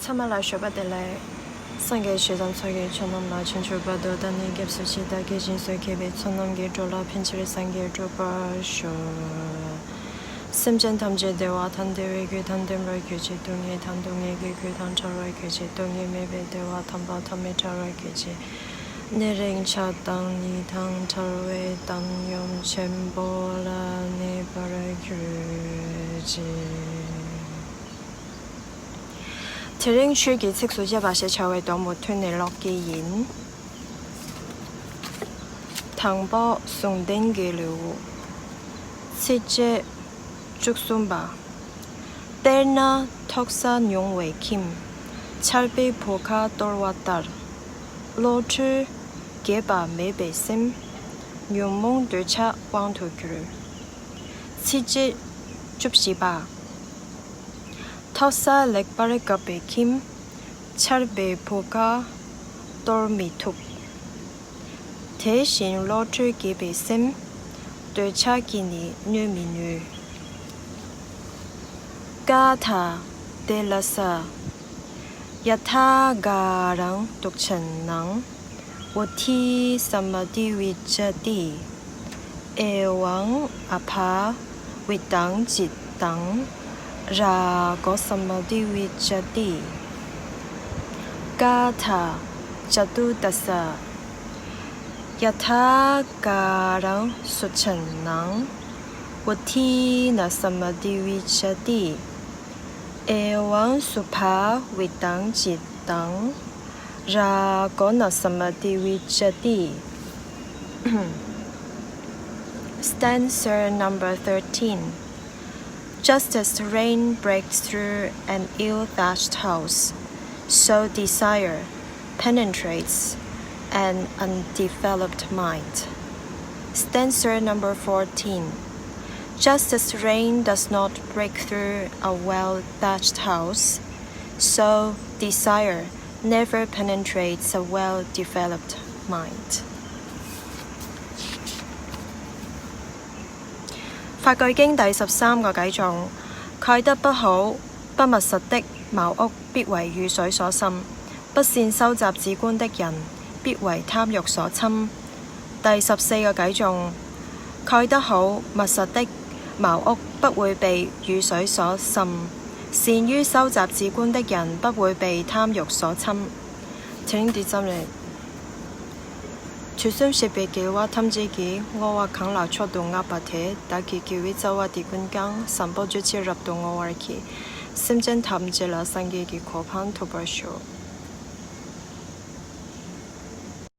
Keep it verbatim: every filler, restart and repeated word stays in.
ཚང་མ་ལ་ཞོགས་པ་བདེ་ལེགས། སངས་རྒྱས་ཆོས་དང་ཚོགས་ཀྱི་མཆོག་རྣམས་ལ། ཕྱིན་ཅི་མ་ལོག་བདག་ནི་སྐྱབས་སུ་མཆི། བདག་གིས་སྦྱིན་སོགས་བགྱིས་པའི་ཚོགས་རྣམས་ཀྱིས། འགྲོ་ལ་ཕན་ཕྱིར་སངས་རྒྱས་འགྲུབ་པར་ཤོག། སེམས་ཅན་ཐམས་ཅད་བདེ་བ་དང་བདེ་བའི་རྒྱུ་དང་ལྡན་པར་གྱུར་ཅིག། སྡུག་བསྔལ་དང་སྡུག་བསྔལ་གྱི་རྒྱུ་དང་བྲལ་བར་གྱུར་ཅིག། སྡུག་བསྔལ་མེད་པའི་བདེ་བ་དམ་པ་ཐོབ་ནས་བྲལ་བར་གྱུར་ཅིག། ནད་རིགས་ཆགས་སྡང་གཉིས་དང་བྲལ་བའི་བཏང་སྙོམས་ཆེན་པོ་ལ་གནས་པར་གྱུར་ཅིག། དེ་རིང་ཆོས་ཀྱི་ཚིགས་སུ་བཅད་པ་ཞེས་བྱ་བའི་སྡོམ་པོ་ཐོས་ནས་ཀློག་གི་ཡིན། དང་པོ་ཟུང་ལྡན་གྱི་ལེའུ། ཚིགས་བཅད་བཅུ་གསུམ་པ། དཔེར་ན་ཐོག་ས་ཉུང་བའི་ཁྱིམ། ཆར་པས་བུ་ག་གཏོར་བ་ལྟར། བློ་གྲོས་རྒྱས་པ་མེད་པའི་སེམས། ཉོན་མོངས་འདོད་ཆགས་དབང་དུ་འགྱུར། ཚིགས་བཅད་བཅུ་བཞི་པ། ཐོག་ས་ལེགས་པར་བཀབ་པའི་ཁྱིམ། ཆར་པས་བུ་ག་གཏོར་མི་ཐུབ། དེ་བཞིན་བློ་གྲོས་རྒྱས་པའི་སེམས། འདོད་ཆགས་ཀྱིས་ནི་གནོད་མི་ནུས། ག་ཐ་དེ་ལ་ས། ཡ་ཐཱ་ག་རཱ་ཏུ་ཆ་ནཱ། བོ་དྷི་ས་མ་ཏི་བི་ཙ་ཏི། ཨེ་ཝཾ་ཨ་བྷཱ་ཝི་ཏཾ་ཅི་ཏཾ། རཱ་གོ་ས་མ་ཏི་བི་ཙ་ཏི། ག་ཐ་ཅ་ཏུ་ཏ་ས། ཡ་ཐཱ་ག་རཱ་སུ་ཆ་ནཱ། བོ་དྷི་ན་ས་མ་ཏི་བི་ཙ་ཏི། ཨེ་ཝཾ་སུ་བྷཱ་ཝི་ཏཾ་ཅི་ཏཾ། རཱ་གོ་ན་ས་མ་ཏི་བི་ཙ་ཏི། Stanza number thirteen. Just as rain breaks through an ill-thatched house, so desire penetrates an undeveloped mind. Stanza number fourteen. Just as rain does not break through a well-thatched house, so desire never penetrates a well-developed mind. 法句經第十三個偈頌：蓋得不好、不密實的茅屋必為雨水所滲，不善收集子觀的人必為貪慾所侵。第十四個偈頌：蓋得好、密實的茅屋不會被雨水所滲，善於收集子觀的人不會被貪慾所侵。 དེ་རིང་འདི་ཙམ་རེད། དུས་གསུམ་གཤེགས་པའི་རྒྱལ་བ་ཐམས་ཅད་ཀྱིས། བསྔོ་བ་གང་ལ་མཆོག་ཏུ་བསྔགས་པ་དེས། བདག་གི་དགེ་བའི་རྩ་བ་འདི་ཀུན་ཀྱང་། བཟང་པོ་སྤྱོད་ཕྱིར་རབ་ཏུ་བསྔོ་བར་བགྱི། སེམས་ཅན་ཐམས་ཅད་ལ་སངས་རྒྱས་ཀྱི་གོ་འཕང་ཐོབ་པར་ཤོག།